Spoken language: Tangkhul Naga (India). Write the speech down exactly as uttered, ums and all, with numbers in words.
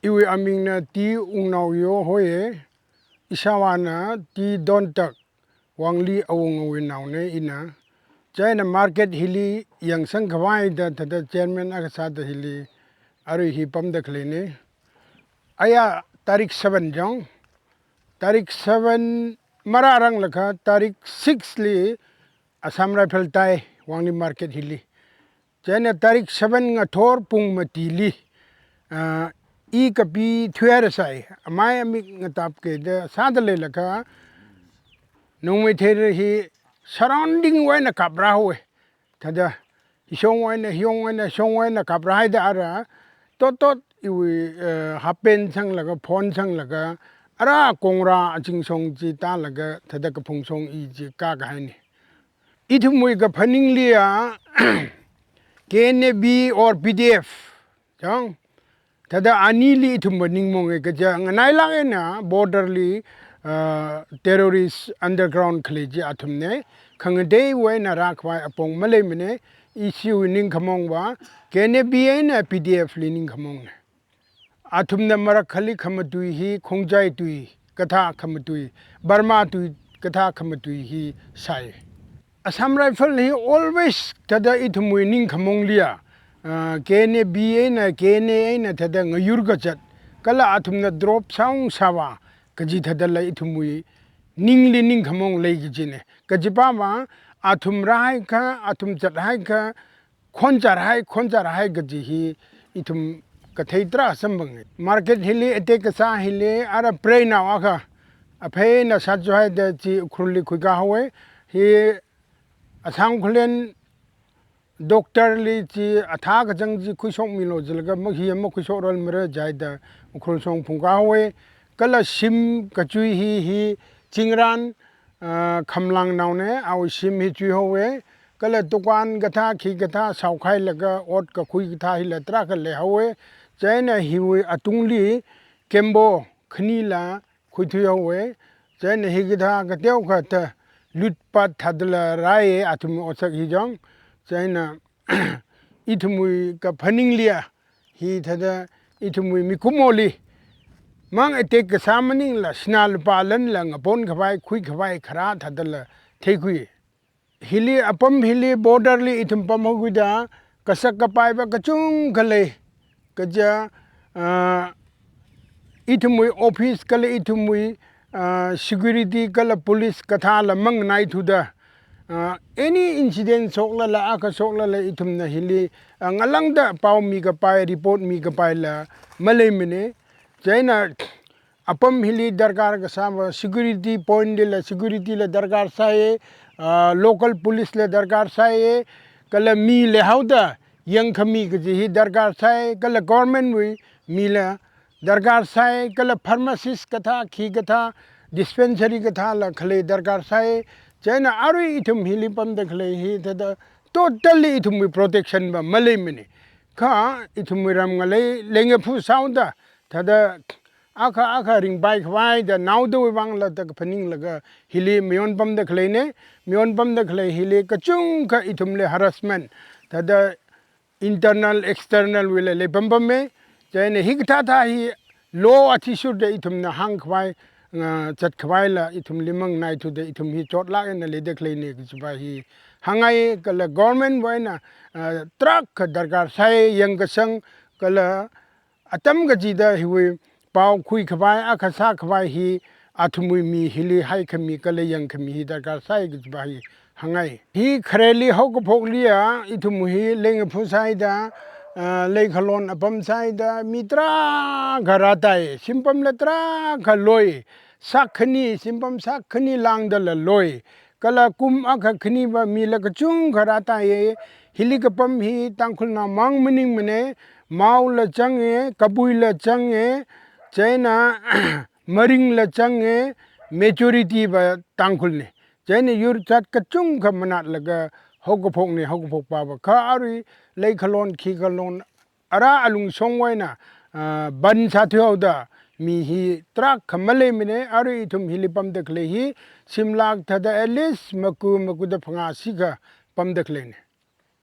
Iwui amingna T Wungnao Yo hoiye, ishāvāna T Dontak, Wangli awungawui naone ina. Chieina market hili yangsang khavai da thāda chairman akha sāda hili arui hi pamda khaleine. Aya tarik seven jong, tarik seven marāranglakha tarik six li Assam Rifle tai Wangli market hili. Chieina tarik seven ngathor pung matili, ah, i kapi thuihairasai, amai amik ngatapke da sāda leilakha, Nongmei Theira hi surrounding wui eina kaprāhaowe. Thāda, hishong wui eina, hiyong wui eina, shong wui eina kaprāhaida ara, tot tot iwui, eh, half pant sanglaga, phone sanglaga, ara kongra achingshong chi tālaga, thāda kaphungshong i chi kākahaine. Ithumwui kaphaningliya, K N A B or P D F, jong, thāda anili ithumva ningmonge kaja nganailāk eina border li, ah, terrorist underground khalei chi athumne, khangateiwui eina rākhavai apong maleimane, ishiwui ningkhamongva, K N A B eina P D F li ningkhamongne. Athumna marak khali khamatui hi Khongjai tui kathā khamatui, Burma tui kathā khamatui hi sai. Assam Rifle hi always thāda ithumwui ningkhamongliya, ah, K N A B eina, K N A eina thāda ngayur kazat, kala athumna drop sāung sāvā, kaji thādala ithumwui ningli ningkhamong lei kajine. Kajipama, athum rāhaikha, athum zathaikha, khon chārhai, khon chārhai kaji hi ithum kathei tarā samphang. Market hili attack kasā hili ara preinao akha, aphei eina sāchuhaida chi Ukhrulli khuikāhaowe. Hi Assam Khullen doctor li chi athā kachang chi khuishokmilu jilaga ma hi makhuishokralmara jida Ukhrul shong phungkāhaowe. Kala shim kachui hi, hi Chingran, ah, Khamlang naone, awui shim hi chuihaowe. Kala dukan kathā, khi kathā, shaokhailaga, ot kakhui kathā hila tarākha leihaowe. Chieina hiwui atungli, kembo khanila khuithuihaowe. Chieina hikathā kateokha thā lutpat thādala rāye athumwui otsak hi jong. Chieina ithumwui kaphaningliya, hithāda ithumwui mikumoli, mang attack kasā maningla, sinā lupā lanla ngapon khavai, khui khavai kharā thādala theikhui. Hili apam hili border li ithum pamhaokida, kasak kapaiva kachungkha lei. Kaja, ah, ithumwui office kala ithumwui, ah, security kala police kathāla mangnaithuda, ah, any incident shoklala, akha shoklala ithumna hili, ah, ngalāngda pao mikapai, report mikapaila maleimane. Chieina apam hili darkar kasāva security point lila security la darkar sāye, ah, local police la darkar sāye, kala mi leihaoda yangkhami kaji hi darkar sāye, kala government wui mila darkar sāye, kala pharmacist kathā, khi kathā, dispensary kathāla khalei darkar sāye. Chieina arui ithum hili pamda khalei hi thāda totally ithumwui protection va maleimane. Kha ithumwui ram ngalei leingaphut sāhaoda, thāda akha akha ringpai khavaida naodawui vangla da kaphaninglaga hili mayon pamda khaleine. Mayon pamda khalei hili kachungkha ithumli harassment, thāda internal, external wuila lei pampamme. Chieina hikathā thā hi law athishurda ithumna hāngkhavai, ah, zatkhavaila ithumli mangnaithuda ithum hi chotlāk eina leida khaleine kajiva hi hāngngai. Kala government wui eina, ah, tarākha darkar sāye, yangkasang kala atam kachida hiwui pao khuikhavai, akha sākhavai hi athumwui mi hili haikhami kala yangkhami hi darkar sāye kajiva hi hāngngai. Hi khareli haokaphokliya ithum hi leingaphut sāhaida, ah, leikhalon apam sāhaida, mi tarākha rātai, shimpamla tarākha loi, shākhani, shimpam shākhani lāngdala loi. Kala kum akha khaniva mila kachungkha rātaiye. Hili kapam hi Tangkhulnao mang maningmane, Maola zange, Kabuila zange, chieina Maringla zange, majority va Tangkhulne. Chieina yur jat kachungkha manatlaga haokaphokne, haokaphokpava. Kha arui leikhalon, khikhalon, ara alungshongwui eina, ah, ban sāthuihaoda, mi hi tarākha maleimane, arui ithum hili pamda khalei hi, shimlāk thāda at least maku, makuda phangā shikha pamda khaleine.